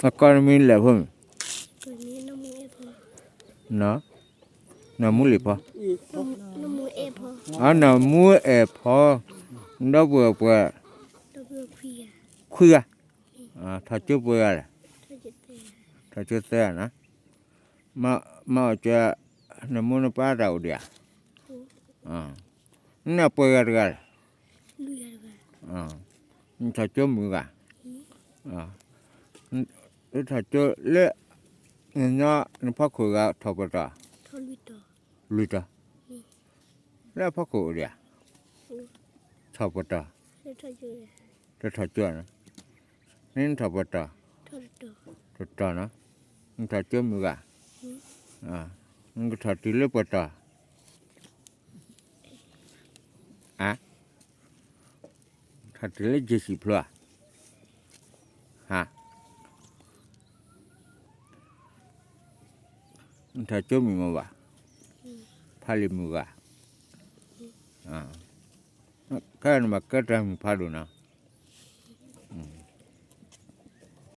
အကိးနမံၤလဲၣ်ဖိမုၣ်, နီၢ်မူလံၤဖီ, အနီၢ်မူအဲၣ်ဖီ, ဒီပုၢ်ဝဲၢ်ပှဲၤ, ခွံဂၤ, ထီၣ်ကၠိပှဲၤဂၤလဲၣ်, ထီၣ်ကၠိသၢဂၤနီၤ, မ့ၢ်အီၣ်ကၠိ, နမိၢ်နပၢ်တၢ်အိၣ်ဒံးဧါ, နပှဲၤဂၤတဂၤလဲၣ်, နထီၣ်ကၠိမုၢ်ဂၤ, ထီၣ်ကၠိလၢ, နညီနဖီခိၣ်ဂၤထီၣ်ပှဲၤတီၤ, လွံၢ်တီၤ, လၢအဖီခိၣ်အိၣ်ဒံးဧါ, ထီၣ်ပှဲၤတီၤ, တထီၣ်ကၠိ, နထီၣ်ပှဲၤတီၤ, တတီၤနီၤ, နထီၣ်ကၠိမုၢ်ဂၤ, နကထီၣ်တုၤလၢပှဲၤတီၤ, ထီၣ်တုၤလၢယ့ၢ်ဆံၣ်ဖျိဧါ, နထီၣ်ကၠိမုၢ်မ့ၢ်ဘၣ်, ဖးလံာ်မုၢ်ဂၤ, ခဲအံၤနဘၣ်ကဲတၢ်မုၢ်ဖးဒိၣ်နီၤ,